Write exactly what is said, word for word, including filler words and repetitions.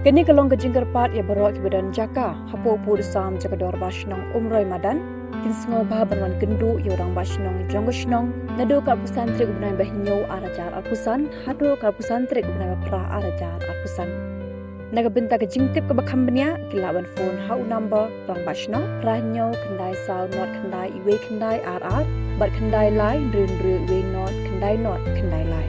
Kane ka long ka jingkyrpad ïa baroh kiba don jaka hapoh u pud u sam jaka dorbar shnong Umroi Madan. Kin sngewbha ban wan kynduh ïa u rangbah shnong jong ka shnong naduh ka arphew san tarik u bnai ba hynñiew ar hajar arphew san haduh ka arphew san tarik u bnai ba phra ar hajar arphew san. Na ka bynta ka jingtip kaba kham bniah, ki lah ban phone ha u number rangbah shnong phra hynñiew khyndai saw nod khyndai wei khyndai ar ar bad khyndai lai hynriew hynriew wei nod khyndai nod khyndai lai.